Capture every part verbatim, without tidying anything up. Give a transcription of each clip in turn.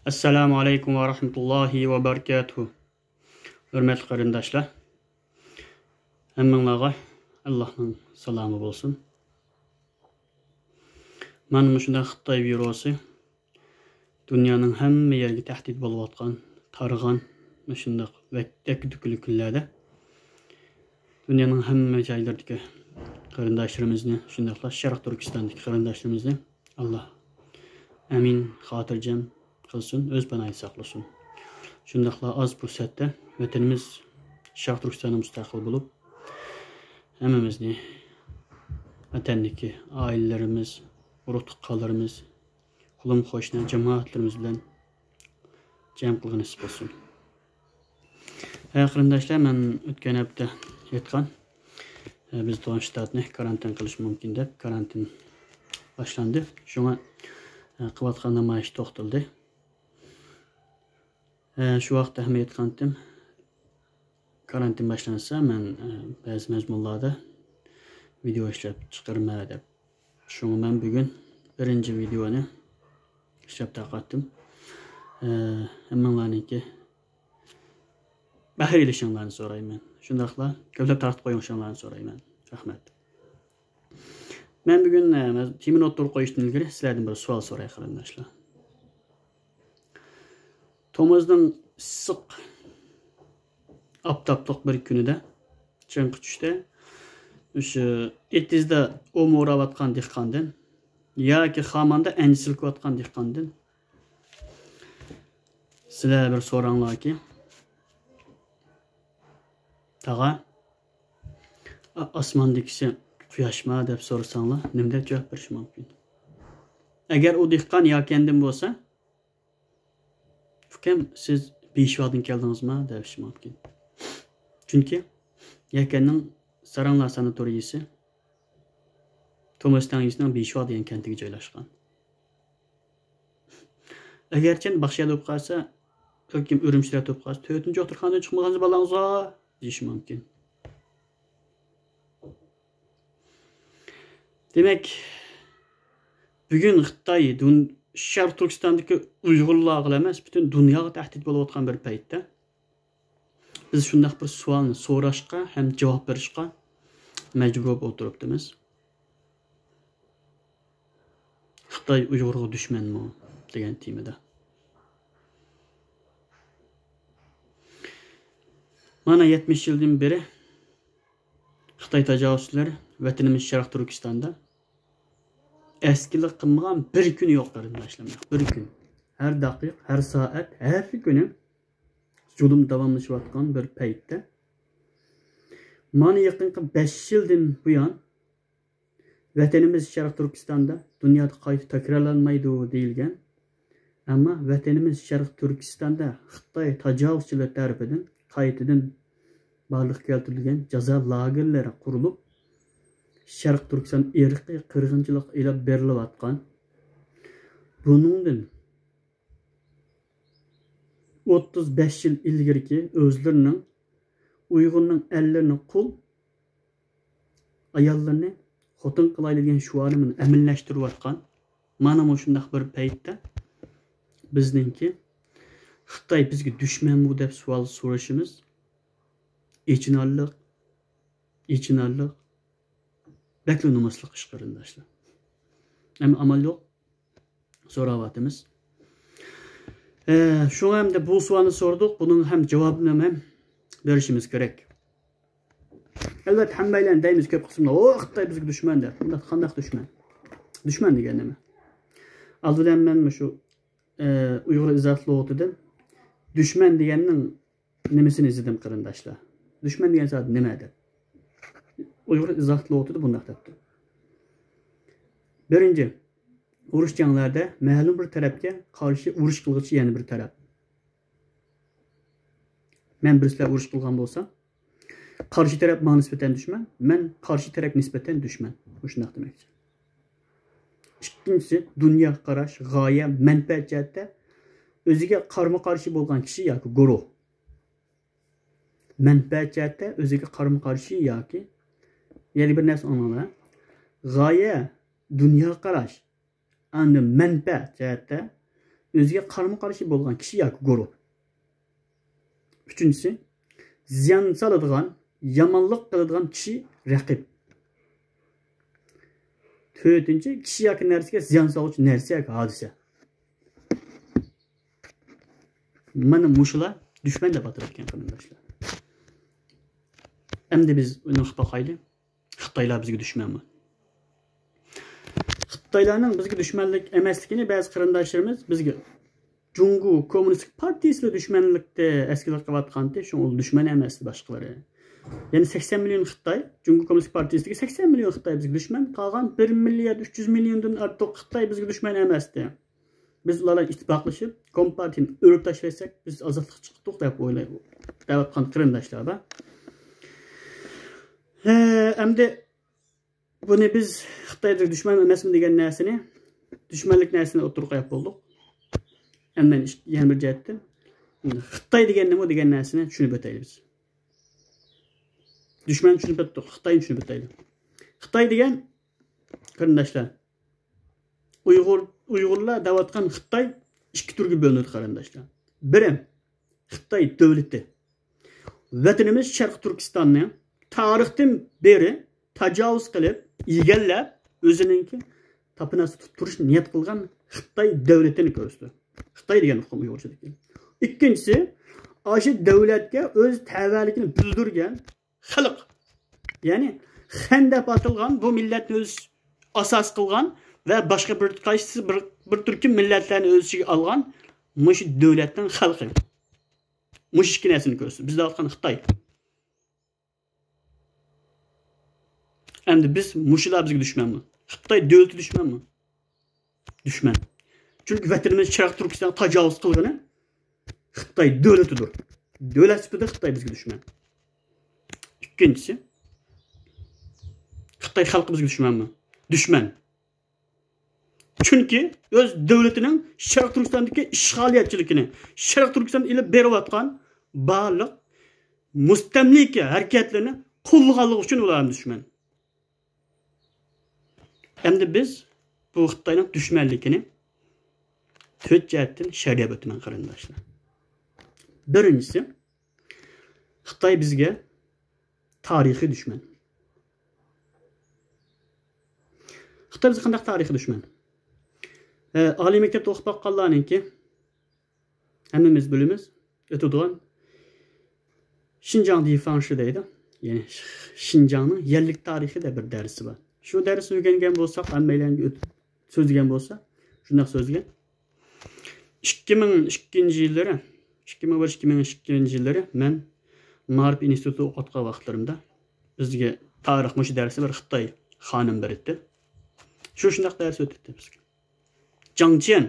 ئەسسالامۇ ئەلەيكۇم ۋە رەھمەتۇللاھى ۋە بەرىكاتۇھۇ. ھۆرمەتلىك قېرىنداشلار، ھەممىڭلارغا ئاللاھنىڭ سالامى بولسۇن. مانا مۇشۇنداق خىتاي ۋىرۇسى دۇنيانىڭ ھەممە يەرگە تەھدىت بولۇۋاتقان، تارىغان مۇشۇنداق ۋەك-، دەككە-دۈككىلىك كۈنلەردە دۇنيانىڭ ھەممە جايلىرىدىكى قېرىنداشلىرىمىزنى، شۇنداقلا شەرق تۈركىستاندىكى قېرىنداشلىرىمىزنى ئاللا ئەمىن، خاتىرجەم قىلسۇن، ئۆز پاناھىدا ساقلىسۇن. شۇنداقلا ئاز پۇرسەتتە ۋەتىنىمىز شەرق تۈركىستاندا مۇستەقىل بولۇپ، ھەممىمىزنى ۋەتەندىكى ئائىلىلىرىمىز، ئۇرۇق-تۇغقانلىرىمىز، قولۇم-قوشنا جامائەتلىرىمىز بىلەن جەم قىلغىنى نېسىپ بولسۇن. ھە، قېرىنداشلار، مەن ئۆتكەن ھەپتە ئېيتقان، ئە، بىز تۇغان شتاتنى كارانتىن قىلىش مۇمكىن دەپ، كارانتىن باشلاندى. شۇڭا، ئە، قىلىۋاتقان نامايىش توختىلىدى. ئە، شۇ ۋاقىتتا ھەم ئېيتقانتىم، كارانتىن باشلانسا، مەن، ئە، بەزى مەزمۇنلاردا ۋىدېئو ئىشلەپ چىقىرىمەن دەپ. شۇڭا مەن بۈگۈن بىرىنچى ۋىدېئونى ئىشلەپ تارقاتتىم. ئە، ھەممىڭلارنىڭكى بەھر ئېلىشىڭلارنى سورايمەن. شۇنداقلا كۆپلەپ تارقىتىپ قويۇشۇڭلارنى سورايمەن. رەھمەت. مەن بۈگۈن، ئە، تېمىنى ئوتتۇرىغا قويۇشتىن ئىلگىرى سىلەردىن بىر سوئال سوراي، قېرىنداشلار. تومۇزنىڭ ئىسسىق ئاپتاپلىق بىر كۈنىدە، چىڭقى چۈشتە، مۇشۇ ئېتىزدا ئومۇ ئوراۋاتقان دېھقاندىن ياكى خاماندا ئەنجە سىلكىۋاتقان دېھقاندىن سىلەر بىر سوراڭلاركى، تاغا، ئا-، ئاسماندىكىسى قۇياشما دەپ سورىساڭلار، نېمە دەپ جاۋاب بېرىشى مۇمكىن؟ ئەگەر ئۇ دېھقان ياكەندىن بولسا، ئۇكام، سىز بېيىشۋادىن كەلدىڭىزما دېيىشى مۇمكىن. چۈنكى يەكەننىڭ ساراڭلار ساناتورىيىسى تومۇز تەڭگىسىنىڭ بېيىشۋا دېگەن كەنتىگە جايلاشقان. ئەگەرچە باخشىيەردە بولۇپ قالسا، بەلكىم ئۈرۈمچىدە بولۇپ قالسا، تۆتىنچى دوختۇرخانىدىن چىقمىغانسىز بالىڭىزغا دېيىشى مۇمكىن. دېمەك، بۈگۈن خىتاي دۇن-، شەرقىي تۈركىستاندىكى ئۇيغۇرلارغىلا ئەمەس، پۈتۈن دۇنياغا تەھدىت بولۇۋاتقان بىر پەيتتە، بىز شۇنداق بىر سوئالنى سوراشقا ھەم جاۋاب بېرىشقا مەجبۇر بولۇپ ئولتۇرۇپتىمىز. خىتاي ئۇيغۇرغا دۈشمەنمۇ دېگەن تېمىدا. مانا، يەتمىش يىلدىن بېرى خىتاي تاجاۋۇزچىلىرى ۋەتىنىمىز شەرقىي تۈركىستاندا ئەسكىلىك قىلمىغان بىر كۈن يوق، قېرىنداشلار. بىر كۈن. ھەر دەقىقە، ھەر سائەت، ھەر كۈنى زۇلۇم داۋاملىشىۋاتقان بىر پەيتتە، مانا يېقىنقى بەش يىلدىن بۇيان ۋەتىنىمىز شەرقىي تۈركىستاندا دۇنيادا قايتا تەكرارلانمايدۇ دېيىلگەن، ئەمما ۋەتىنىمىز شەرقىي تۈركىستاندا خىتاي تاجاۋۇزچىلىرى تەرىپىدىن قايتىدىن بارلىققا كەلتۈرۈلگەن جازا لاگېرلىرى قۇرۇلۇپ، شەرقىي تۈركىستان ئىرقىي قىرغىنچىلىق ئېلىپ بېرىلىۋاتقان. بۇنىڭدىن ئوتتۇز بەش يىل ئىلگىرىكى ئۆزلىرىنىڭ ئۇيغۇرنىڭ ئەرلىرىنى قۇل، ئاياللىرىنى خوتۇن قىلايلى دېگەن شوئارنى مانا ئەمەلىيلەشتۈرۈۋاتقان. مانا مۇشۇنداق بىر پەيتتە بىزنىڭكى خىتاي بىزگە دۈشمەنمۇ دەپ سوئال سورىشىمىز ئېچىنارلىق، ئېچىنارلىق، بەكلا نومۇسلۇق ئىش، قېرىنداشلار. ئەمما ئامال يوق. سوراۋاتىمىز. ئە، شۇڭا ئەمدى بۇ سوئالنى سورىدۇق، بۇنىڭ ھەم جاۋابىنى ھەم بېرىشىمىز كېرەك. ئەلۋەتتە، ھەممەيلەن دەيمىز كۆپ قىسىمدا، «ئو، خىتاي بىزگە دۈشمەن» دەپ. بۇنداق قانداق دۈشمەن؟ دۈشمەن دېگەن نېمە؟ ئالدى بىلەن مەن مۇشۇ، ئە، ئۇيغۇر ئىزاھات لۇغىتىدىن دۈشمەن دېگەننىڭ نېمىسىنى ئىزدىدىم، قېرىنداشلار؟ دۈشمەن دېگەن زات نېمە دەپ. ئۇيغۇر ئىزاھات لۇغىتىدا بۇنداق دەپتۇ. بىرىنچى، ئۇرۇش جەڭلەردە مەلۇم بىر تەرەپكە قارشى ئۇرۇش قىلغۇچى يەنە بىر تەرەپ. مەن بىرسى بىلەن ئۇرۇش قىلغان بولسام، قارشى تەرەپ ماڭا نىسبەتەن دۈشمەن، مەن قارشى تەرەپكە نىسبەتەن دۈشمەن. مۇشۇنداق دېمەكچى. ئىككىنچىسى، دۇنيا قاراش، غايە، مەنپەئەت جەھەتتە ئۆزىگە قارىمۇ قارشى بولغان كىشى ياكى گۇرۇھ. مەنپەئەت جەھەتتە ئۆزىگە قارىمۇ قارشى ياكى، يەنە بىر نەرسە ئاڭلاڭلار. غايە، دۇنيا قاراش، ئاندىن مەنپەئەت جەھەتتە ئۆزىگە قارىمۇ قارشى بولغان كىشى ياكى گۇرۇھ. ئۈچىنچىسى، زىيان سالىدىغان، يامانلىق قىلىدىغان كىشى، رەقىب. تۆتىنچى، كىشى ياكى نەرسىگە زىيان سالغۇچى نەرسە ياكى ھادىسە. مانا مۇشۇلار دۈشمەن دەپ ئاتىلىدىكەن، قېرىنداشلار. ئەمدى بىز ئۇنى ئۇقۇپ باقايلى. خىتايلار بىزگە دۈشمەنمۇ؟ خىتايلارنىڭ بىزگە دۈشمەنلىك ئەمەسلىكىنى بەزى قېرىنداشلىرىمىز بىزگە جۇڭگو كوممۇنىستىك پارتىيىسىلا دۈشمەنلىكتە ئەسكىلىك قىلىۋاتقانتى، شۇڭا ئۇ دۈشمەن ئەمەستى باشقىلىرى. يەنى سەكسەن مىليون خىتاي، جۇڭگو كوممۇنىستىك پارتىيىسىدىكى سەكسەن مىليون خىتاي بىزگە دۈشمەن، قالغان بىر مىليارد ئۈچ يۈز مىليوندىن ئارتۇق خىتاي بىزگە دۈشمەن ئەمەستى. بىز ئۇلار بىلەن ئىتتىپاقلىشىپ، كومپارتىيىنى ئۆرۈپ تاشلىساق، بىز ئازادلىققا چىقتۇق دەپ ئويلايدۇ، دەۋاتقان قېرىنداشلار بار. ھە، ئەمدى بۇنى بىز خىتاي دۈشمەن ئەمەسمۇ دېگەن نەرسىنى، دۈشمەنلىك نەرسىنى ئوتتۇرىغا قويۇپ بولدۇق. ئەمدى يەنە بىر جەھەتتىن، خىتاي دېگەن نېمە دېگەن نەرسىنى چۈشىنىپ ئۆتەيلى بىز. دۈشمەننى چۈشىنىپ ئۆتتۇق، خىتاينى چۈشىنىپ ئۆتەيلى. خىتاي دېگەن، قېرىنداشلار، ئۇيغۇر، ئۇيغۇرلار دەۋاتقان خىتاي ئىككى تۈرگە بۆلۈنىدۇ، قېرىنداشلار. بىرى، خىتاي دۆلىتى. ۋەتىنىمىز شەرقىي تۈركىستاننى تارىختىن بېرى تاجاۋۇز قىلىپ، ئىگىلەپ، ئۆزىنىڭكى تاپىنىسى تۇتۇپ تۇرۇشنى نىيەت قىلغان خىتاي دۆلىتىنى كۆرسىتىدۇ. خىتاي دېگەن ئۇقۇم ئۇيغۇرچىدىكى. ئىككىنچىسى، ئاشۇ دۆلەتكە ئۆز تەۋەلىكىنى بىلدۈرگەن خەلق. يەنى خەن دەپ ئاتالغان بۇ مىللەتنى ئۆز ئاساس قىلغان ۋە باشقا بىر قايسى بىر، بىر تۈركۈم مىللەتلەرنى ئۆز ئىچىگە ئالغان مۇشۇ دۆلەتنىڭ خەلقى. مۇشۇ ئىككى نەرسىنى كۆرسىتىدۇ. بىز دەۋاتقان خىتاي. ئەمدى بىز مۇشۇلار بىزگە دۈشمەنمۇ؟ خىتاي دۆلىتى دۈشمەنمۇ؟ دۈشمەن. چۈنكى ۋەتىنىمىز شەرقىي تۈركىستانغا تاجاۋۇز قىلغىنى خىتاي دۆلىتىدۇر. دۆلەت سۈپىتىدە خىتاي بىزگە دۈشمەن. ئىككىنچىسى، خىتاي خەلقى بىزگە دۈشمەنمۇ؟ دۈشمەن. چۈنكى ئۆز دۆلىتىنىڭ شەرقىي تۈركىستاندىكى ئىشغالىيەتچىلىكىنى، شەرقىي تۈركىستاندا ئېلىپ بېرىۋاتقان بارلىق مۇستەملىكە ھەرىكەتلىرىنى قوللىغانلىقى ئۈچۈن ئۇلار ھەم دۈشمەن. ئەمدى بىز بۇ خىتاينىڭ دۈشمەنلىكىنى تۆت جەھەتتىن شەرھلەپ ئۆتىمەن، قېرىنداشلار. بىرىنچىسى، خىتاي بىزگە تارىخىي دۈشمەن. خىتاي بىزگە قانداق تارىخىي دۈشمەن؟ ئە، ئالىي مەكتەپتە ئوقۇپ باققانلارنىڭكى ھەممىمىز بىلىمىز، ئۆتىدىغان شىنجاڭ دىفاڭشى دەيدۇ. يەنى شىنجاڭنىڭ يەرلىك تارىخى دەپ بىر دەرسى بار. شۇ دەرسنى ئۆگەنگەن بولساق، ھەممەيلەنگە ئۆت-، سۆزلىگەن بولسا، شۇنداق سۆزلىگەن. ئىككى مىڭ ئىككىنچى يىللىرى، ئىككى مىڭ بىر، ئىككى مىڭ ئىككىنچى يىللىرى مەن مائارىپ ئىنستىتۇتىدا ئوقۇۋاتقان ۋاقىتلىرىمدا بىزگە تارىخ مۇشۇ دەرسنى بىر خىتاي خانىم بېرەتتى. شۇ شۇنداق دەرس ئۆتەتتى بىزگە. جاڭ چيەن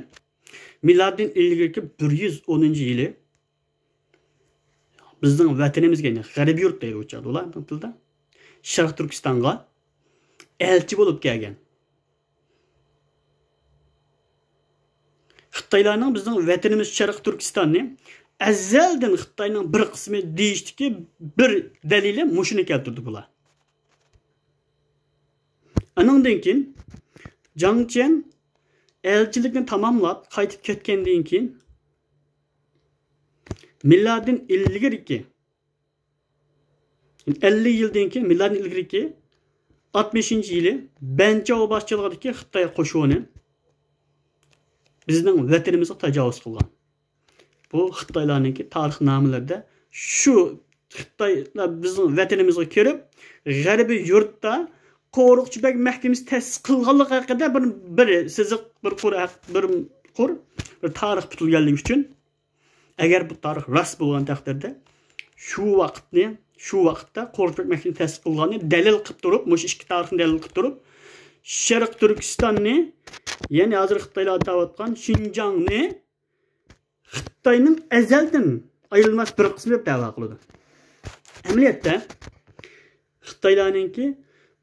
مىلادتىن ئىلگىرىكى بىر يۈز ئونىنچى يىلى بىزنىڭ ۋەتىنىمىزگە، يەنى غەربىي يۇرت دەيدۇ ئۇ چاغدا ئۇلار تىلدا، شەرقىي تۈركىستانغا ئەلچى بولۇپ كەلگەن. خىتايلارنىڭ بىزنىڭ ۋەتىنىمىز شەرقىي تۈركىستاننى ئەزەلدىن خىتاينىڭ بىر قىسمى دېيىشتىكى بىر دەلىلى مۇشۇنى كەلتۈردى بۇلار. ئانىڭدىن كېيىن جاڭ چيەن ئەلچىلىكنى تاماملاپ قايتىپ كەتكەندىن كېيىن، مىلادتىن ئىلگىرىكى، ئەللىك يىلدىن كېيىن، مىلادتىن ئىلگىرىكى ئاتمىشىنچى يىلى بەنچاۋ باشچىلىقىدىكى خىتاي قوشۇنى بىزنىڭ ۋەتىنىمىزغا تاجاۋۇز قىلغان. بۇ خىتايلارنىڭكى تارىخ نامىلىرىدە شۇ خىتايلار بىزنىڭ ۋەتىنىمىزگە كىرىپ، غەربىي يۇرتتا قورۇقچى بەگ مەھكىمىسى تەسىس قىلغانلىقى ھەققىدە بىر، بىر سىزىق، بىر قۇر ھەق-، بىر قۇر، بىر تارىخ پۈتۈلگەنلىكى ئۈچۈن، ئەگەر بۇ تارىخ راست بولغان تەقدىردە، شۇ ۋاقىتنى، شۇ ۋاقىتتا قورۇقچى بەگ مەھكىمىسى تەسىس قىلغاننى دەلىل قىلىپ تۇرۇپ، مۇشۇ ئىككى تارىخنى دەلىل قىلىپ تۇرۇپ، شەرقىي تۈركىستاننى، يەنى ھازىر خىتايلار ئاتاۋاتقان شىنجاڭنى خىتاينىڭ ئەزەلدىن ئايرىلماس بىر قىسمى دەپ دەۋا قىلىدۇ. ئەمەلىيەتتە خىتايلارنىڭكى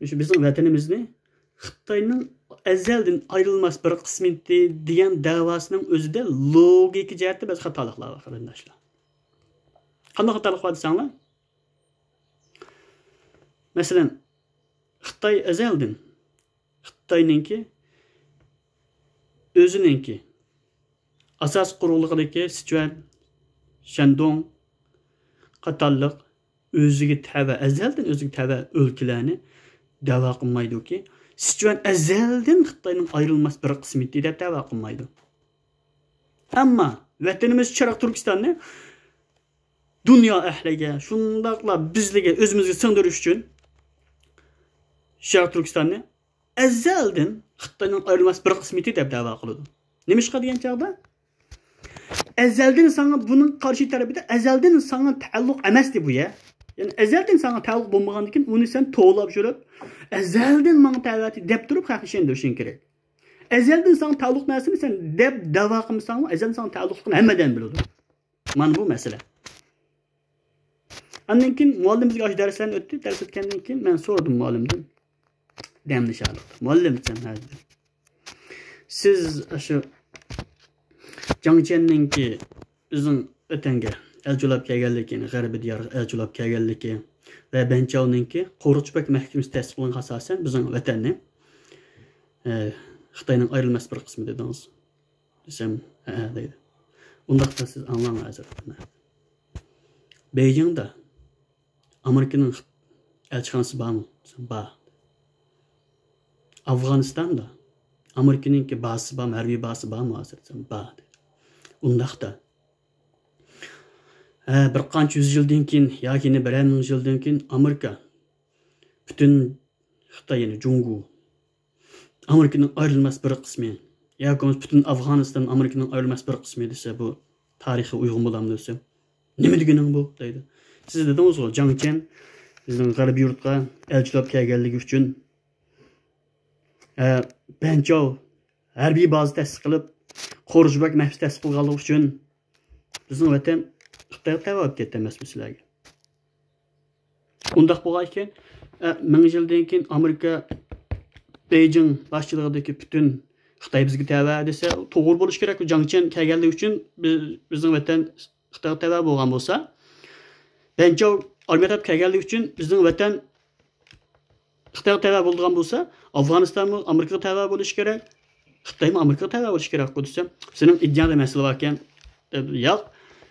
مۇشۇ بىزنىڭ ۋەتىنىمىزنى خىتاينىڭ ئەزەلدىن ئايرىلماس بىر قىسمى دېگەن دەۋاسىنىڭ ئۆزىدە لوگىكا جەھەتتە بەزى خاتالىقلار بار، قېرىنداشلار. قانداق خاتالىق بار دېسەڭلار، مەسىلەن، خىتاي ئەزەلدىن خىتاينىڭكى ئۆزىنىڭكى ئاساسىي قۇرۇقلۇقىدىكى سىچۈەن، شەندۇڭ قاتارلىق ئۆزىگە تەۋە، ئەزەلدىن ئۆزىگە تەۋە ئۆلكىلەرنى دەۋا قىلمايدۇكى، سىچۈەن ئەزەلدىن خىتاينىڭ ئايرىلماس بىر قىسمى ئىدى دەپ دەۋا قىلمايدۇ. ئەمما ۋەتىنىمىز شەرقىي تۈركىستاننى دۇنيا ئەھلىگە، شۇنداقلا بىزلىگە، ئۆزىمىزگە سىڭدۈرۈش ئۈچۈن شەرقىي تۈركىستاننى ئەزەلدىن خىتاينىڭ ئايرىلماس بىر قىسمى ئىدى دەپ دەۋا قىلىدۇ. نېمىشقا دېگەن چاغدا، ئەزەلدىن ساڭا بۇنىڭ قارشى تەرىپىدە، ئەزەلدىن ساڭا تەئەللۇق ئەمەستى بۇ يەر. يەنى ئەزەلدىن ساڭا تەئەللۇق بولمىغاندىكىن ئۇنى سەن توۋلاپ يۈرۈپ، ئەزەلدىن ماڭا تەۋەتى دەپ تۇرۇپ خەقنى ئىشەندۈرۈشۈڭ كېرەك. ئەزەلدىن ساڭا تەئەللۇق نەرسىنى سەن دەپ دەۋا قىلمىساڭمۇ، ئەزەلدىن ساڭا تەئەللۇقلۇقىنى ھەممە ئادەم بىلىدۇ. مانا بۇ مەسىلە. ئاندىن كېيىن مۇئەللىم بىزگە ئاشۇ دەرسلەرنى ئۆتتى. دەرس ئۆتكەندىن كېيىن مەن سورىدىم مۇئەللىمدىن. دەم نىشانلىقتا. مۇئەللىم دېسەم، ھە دېدى. سىز ئاشۇ جاڭ چيەننىڭكى بىزنىڭ ۋەتەنگە ئەلچى بولاپ كەلگەنلىكى، غەربىي دىيارغا ئەلچى بولاپ كەلگەنلىكى ۋە بەنچاۋنىڭكى قورۇقچىباك مەھكىمىسى تەسىس قىلغانغا ئاساسەن بىزنىڭ ۋەتەننى، ئە، خىتاينىڭ ئايرىلماس بىر قىسمى دېدىڭىز. دېسەم، ھە، دەيدۇ. ئۇنداقتا سىز ئاڭلاڭ ھازىر. بېيجىڭدا ئامېرىكىنىڭ ئەلچىخانىسى بارمۇ؟ دېسەم، بار. ئافغانىستاندا ئامېرىكىنىڭكى بازىسى بارمۇ؟ ھەربىي بازىسى بارمۇ ھازىر؟ دېسەم، بار، دېدى. ئۇنداقتا، ھە، بىر قانچە يۈز يىلدىن كېيىن ياكى يەنە بىرەر مىڭ يىلدىن كېيىن ئامېرىكا پۈتۈن خىتاي، يەنى جۇڭگو، ئامېرىكىنىڭ ئايرىلماس بىر قىسمى ياكى بولمىسا پۈتۈن ئافغانىستان ئامېرىكىنىڭ ئايرىلماس بىر قىسمى دېسە، بۇ تارىخقا ئۇيغۇن بولامدۇ دېسەم، نېمە دېگىنىڭ بۇ؟ دەيدۇ. سىز دېدىڭىزغۇ، جاڭ چيەن بىزنىڭ غەربىي يۇرتقا ئەلچى بولاپ كەلگەنلىكى ئۈچۈن، ئە، بەنچاۋ ھەربىي بازا تەسىس قىلىپ، قورۇقچىباك مەھبىسى تەسىس قىلغانلىقى ئۈچۈن بىزنىڭ ۋەتەن خىتايغا تەۋە بولۇپ كەتتى ئەمەسمۇ سىلەرگە؟ ئۇنداق بولغان ئىكەن، ئە، مىڭ يىلدىن كېيىن ئامېرىكا بېيجىڭ باشچىلىقىدىكى پۈتۈن خىتاي بىزگە تەۋە دېسە، توغرا بولۇشى كېرەك. جاڭ چيەن كەلگەنلىكى ئۈچۈن بىز، بىزنىڭ ۋەتەن خىتايغا تەۋە بولغان بولسا، بەنچاۋ ئامېرىكا كەلگەنلىكى ئۈچۈن بىزنىڭ ۋەتەن خىتايغا تەۋە بولىدىغان بولسا، ئافغانىستانمۇ ئامېرىكىغا تەۋە بولۇشى كېرەك، خىتايمۇ ئامېرىكىغا تەۋە بولۇشى كېرەكقۇ دېسەم، سېنىڭ ئىدىيەڭدە مەسىلە باركەن. دەپ، ياق،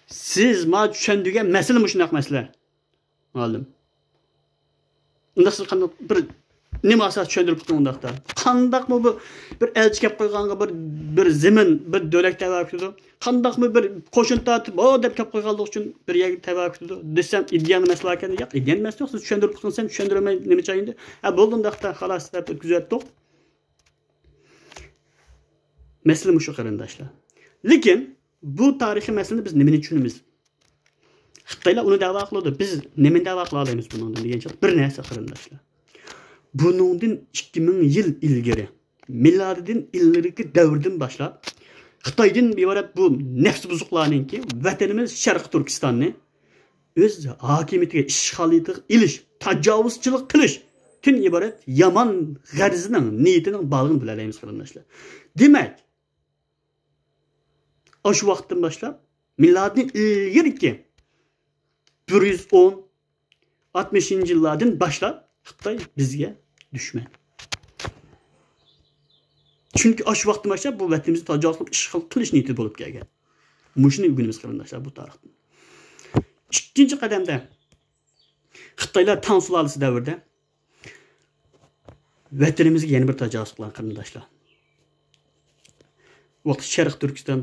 سىز ماڭا چۈشەندۈرگەن مەسىلە مۇشۇنداق مەسىلە، مۇئەللىم. ئۇنداق سىز قانداق بىر نېمە ئاساس چۈشەندۈرۈپ تۇرۇڭ ئۇنداقتا؟ قانداقمۇ بۇ بىر ئەلچى كەپ قويغانغا بىر، بىر زېمىن، بىر دۆلەت تەۋە كېتىدۇ؟ قانداقمۇ بىر قوشۇن تارتىپ، ئو دەپ كەپ قويغانلىقى ئۈچۈن بىر يەرگە تەۋە كېتىدۇ دېسەم، ئىدىيەڭدە مەسىلە باركەن. ياق، ئىدىيەندە مەسىلە يوق، سىز چۈشەندۈرۈپ تۇرسام چۈشەندۈرەلمەي نېمە چايىندى؟ ھە، بولدى ئۇنداقتا، خالاس دەپ ئۆتكۈزۈۋەتتۇق. مەسىلە مۇشۇ، قېرىنداشلار. لېكىن بۇ تارىخىي مەسىلىنى بىز نېمىنى چۈشىنىمىز؟ خىتايلار ئۇنى دەۋا قىلىدۇ، بىز نېمىنى دەۋا قىلالايمىز بۇنىڭدىن دېگەن چاغدا بىر نەرسە، قېرىنداشلار. بۇنىڭدىن ئىككى مىڭ يىل ئىلگىرى، مىلادىدىن ئىلگىرىكى دەۋردىن باشلاپ، خىتايدىن ئىبارەت بۇ نەپسى بۇزۇقلارنىڭكى ۋەتىنىمىز شەرقىي تۈركىستاننى ئۆز ھاكىمىيىتىگە، ئىشغالىيىتىگە ئېلىش، تاجاۋۇزچىلىق قىلىشتىن ئىبارەت يامان غەرىزىنىڭ، نىيىتىنىڭ بارلىقىنى بىلەلەيمىز، قېرىنداشلار. دېمەك، ئاشۇ ۋاقىتتىن باشلاپ، مىلادىدىن ئىلگىرىكى بىر يۈز ئون، ئاتمىشىنچى يىللاردىن باشلاپ خىتاي بىزگە دۈشمەن. چۈنكى ئاشۇ ۋاقىتتىن باشلاپ بۇ ۋەتىنىمىزنى تاجاۋۇز قىلىپ ئىشغال قىلىش نىيىتى بولۇپ كەلگەن. مۇشۇنى ئۆگىنىمىز، قېرىنداشلار، بۇ تارىختىن. ئىككىنچى قەدەمدە خىتايلار تاڭ سۇلالىسى دەۋرىدە ۋەتىنىمىزگە يەنە بىر تاجاۋۇز قىلغان، قېرىنداشلار. ۋاقىت شەرقىي تۈركىستان،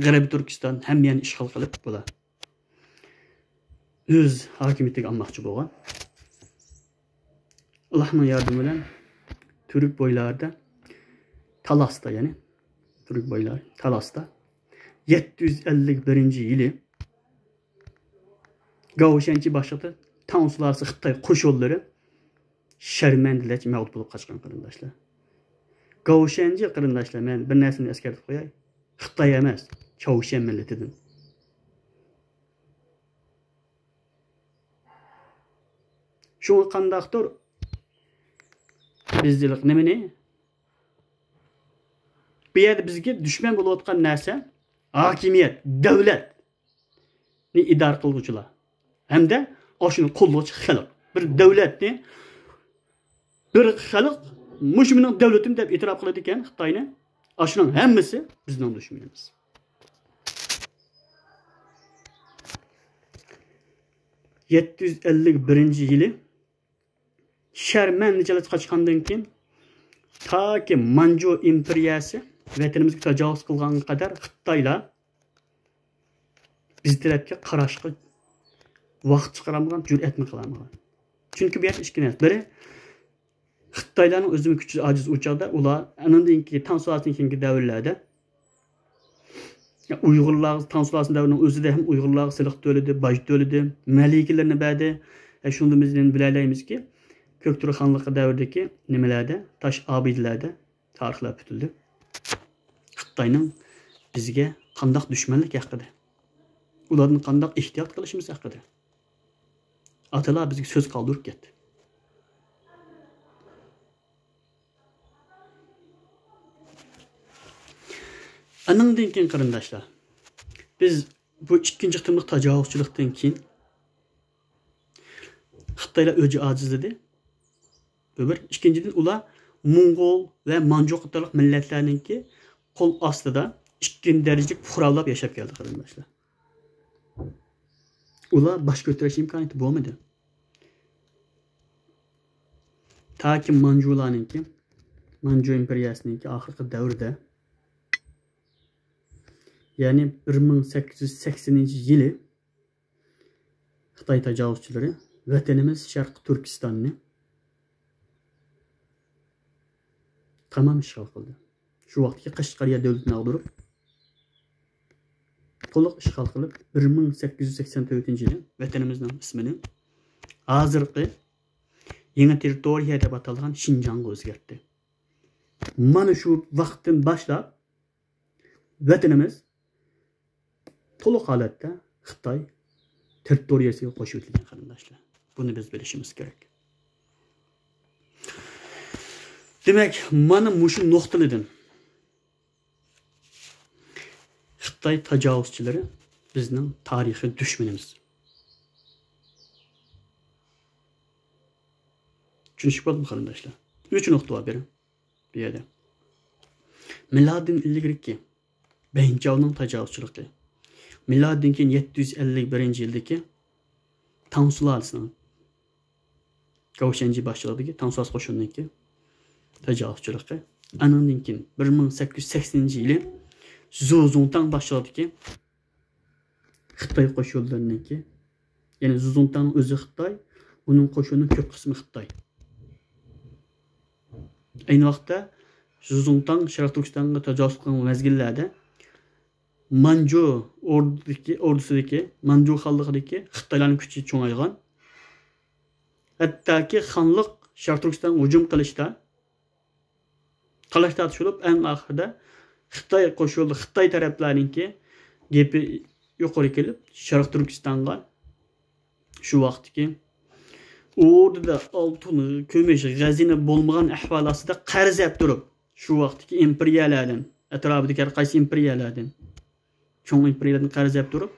غەربىي تۈركىستان، ھەممە يەرنى ئىشغال قىلىپ، بۇلار ئۆز ھاكىمىيىتىگە ئالماقچى بولغان. ئاللاھنىڭ ياردىمى بىلەن تۈرك بويلارىدا، تالاستا، يەنى تۈرك بويلار تالاستا يەتتە يۈز ئەللىك بىرىنچى يىلى گاۋ شەنچى باشلىقىدا تاڭ سۇلالىسى خىتاي قوشۇنلىرى شەرمەندىلەرچە مەغلۇپ بولۇپ قاچقان، قېرىنداشلار. گاۋ شەنچى، قېرىنداشلار، مەن بىر نەرسىنى ئەسكەرتىپ قوياي. خىتاي ئەمەس، چاۋشيەن مىللىتىدىن. شۇڭا قانداقتۇر بىز ھېلىقى نېمىنى، بۇ يەردە بىزگە دۈشمەن بولۇۋاتقان نەرسە ھاكىمىيەت، دۆلەتنى ئىدارە قىلغۇچىلار ھەمدە ئاشۇنى قوللىغۇچى خەلق. بىر دۆلەتنى بىر خەلق مۇشۇ مېنىڭ دۆلىتىم دەپ ئېتىراپ قىلىدىكەن خىتاينى، ئاشۇنىڭ ھەممىسى بىزنىڭ دۈشمىنىمىز. يەتتە يۈز ئەللىك بىرىنچى يىلى شەرمەندىچىلىك قاچقاندىن كېيىن، تاكى مانجۇ ئىمپېرىيەسى ۋەتىنىمىزگە تاجاۋۇز قىلغانغا قەدەر خىتايلار بىز تەرەپكە قاراشقا ۋاقىت چىقىرالمىغان، جۈرئەتمۇ قىلالمىغان. چۈنكى بۇ يەردە ئىككى نەرسە. بىرى، خىتايلارنىڭ ئۆزىمۇ كۈچى ئاجىز ئۇ چاغدا، ئۇلار ئانىڭدىن كېيىن تاڭ سۇلالىسىدىن كېيىنكى دەۋرلەردە ئۇيغۇرلارغا، تاڭ سۇلالىسى دەۋرىنىڭ ئۆزىدە ھەم ئۇيغۇرلارغا سېلىق تۆلىدى، باج تۆلىدى، مەلىكىلىرىنى بەردى. ئە، شۇندىن بىز نېمە بىلەلەيمىزكى، كۆكتۈرك خانلىقى دەۋرىدىكى نېمىلەردە، تاش ئابىدىلەردە تارىخلار پۈتۈلدى. خىتاينىڭ بىزگە قانداق دۈشمەنلىكى ھەققىدە، ئۇلاردىن قانداق ئېھتىيات قىلىشىمىز ھەققىدە. ئاتىلار بىزگە سۆز قالدۇرۇپ كەتتى. ئانىڭدىن كېيىن، قېرىنداشلار، بىز بۇ ئىككىنچى قېتىملىق تاجاۋۇزچىلىقتىن كېيىن خىتايلار ئۆزى ئاجىزلىدى. بۇ بىر. ئىككىنچىدىن، ئۇلار موڭغۇل ۋە مانجۇ قاتارلىق مىللەتلەرنىڭكى قول ئاستىدا ئىككىنچى دەرىجىلىك پۇقرا بولۇپ ياشاپ كەلدى، قېرىنداشلار. ئۇلار باش كۆتۈرۈش ئىمكانىيىتى بولمىدى. تاكى مانجۇلارنىڭكى، مانجۇ ئىمپېرىيەسىنىڭكى ئاخىرقى دەۋرىدە، يەنى بىر مىڭ سەككىز يۈز سەكسىنىنچى يىلى خىتاي تاجاۋۇزچىلىرى ۋەتىنىمىز شەرقىي تۈركىستاننى تامام ئىشغال قىلدى. شۇ ۋاقىتتىكى قەشقەرىيە دۆلىتىنى ئاغدۇرۇپ، تولۇق ئىشغال قىلىپ، بىر مىڭ سەككىز يۈز سەكسەن تۆتىنچى يىلى ۋەتىنىمىزنىڭ ئىسمىنى ھازىرقى يېڭى تېررىتورىيە دەپ ئاتالغان شىنجاڭغا ئۆزگەرتتى. مانا شۇ ۋاقىتتىن باشلاپ ۋەتىنىمىز تولۇق ھالەتتە خىتاي تېررىتورىيەسىگە قوشۇۋېتىلگەن، قېرىنداشلار. بۇنى بىز بىلىشىمىز كېرەك. دېمەك، مانا مۇشۇ نۇقتىلىدىن خىتاي تاجاۋۇزچىلىرى بىزنىڭ تارىخىي دۈشمىنىمىز. چۈشىنىشكە بولدىمۇ، قېرىنداشلار؟ ئۈچ نۇقتا بار بىر، بۇ يەردە. مىلادىن ئىلگىرىكى بەنجاۋنىڭ تاجاۋۇزچىلىقى. مىلادىن كېيىن يەتتە يۈز ئەللىك بىرىنچى يىلدىكى تاڭ سۇلالىسىنىڭ، گاۋشەنجى باشچىلىقىدىكى تاڭ سۇلالىسى قوشۇنىنىڭكى تاجاۋۇزچىلىقى. ئانىڭدىن كېيىن بىر مىڭ سەككىز يۈز سەكسىنىنچى يىلى زۇ زۇڭتاڭ باشچىلىقىدىكى خىتاي قوشۇنلىرىنىڭكى، يەنى زۇ زۇڭتاڭنىڭ ئۆزى خىتاي، ئۇنىڭ قوشۇنىنىڭ كۆپ قىسمى خىتاي. ئەينى ۋاقىتتا زۇ زۇڭتاڭ شەرقىي تۈركىستانغا تاجاۋۇز قىلغان مەزگىللەردە مانجۇ ئوردىدىكى، ئوردىسىدىكى، مانجۇ خانلىقىدىكى خىتايلارنىڭ كۈچى چوڭايغان. ھەتتاكى خانلىق شەرقىي تۈركىستانغا ھۇجۇم قىلىشتا تالاش تارتىش بولۇپ، ئەڭ ئاخىرىدا خىتاي قوشۇنى، خىتاي تەرەپلەرنىڭكى گېپى يۇقىرى كېلىپ، شەرقىي تۈركىستانغا شۇ ۋاقىتتىكى ئوردىدا ئالتۇن، كۈمۈش، خەزىنە بولمىغان ئەھۋال ئاستىدا قەرز ئەپ تۇرۇپ، شۇ ۋاقىتتىكى ئىمپېرىيەلەردىن، ئەتراپىدىكى ھەر قايسى ئىمپېرىيەلەردىن، چوڭ ئىمپېرىيەلەردىن قەرز ئەپ تۇرۇپ،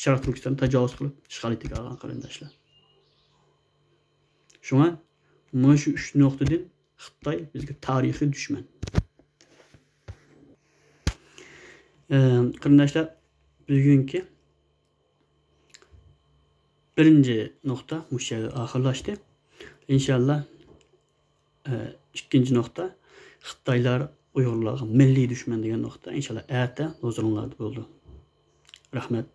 شەرقىي تۈركىستاننى تاجاۋۇز قىلىپ، ئىشغال ئېتىگە ئالغان، قېرىنداشلار. شۇڭا مانا شۇ ئۈچ نۇقتىدىن خىتاي بىزگە تارىخىي دۈشمەن. ئە، قېرىنداشلار، بۈگۈنكى بىرىنچى نۇقتا مۇشۇ يەردە ئاخىرلاشتى. ئىنشاللا، ئە، ئىككىنچى نۇقتا، خىتايلار ئۇيغۇرلارغا مىللىي دۈشمەن دېگەن نۇقتا، ئىنشاللا، ئەتە ھۇزۇرۇڭلاردا بولىدۇ. رەھمەت.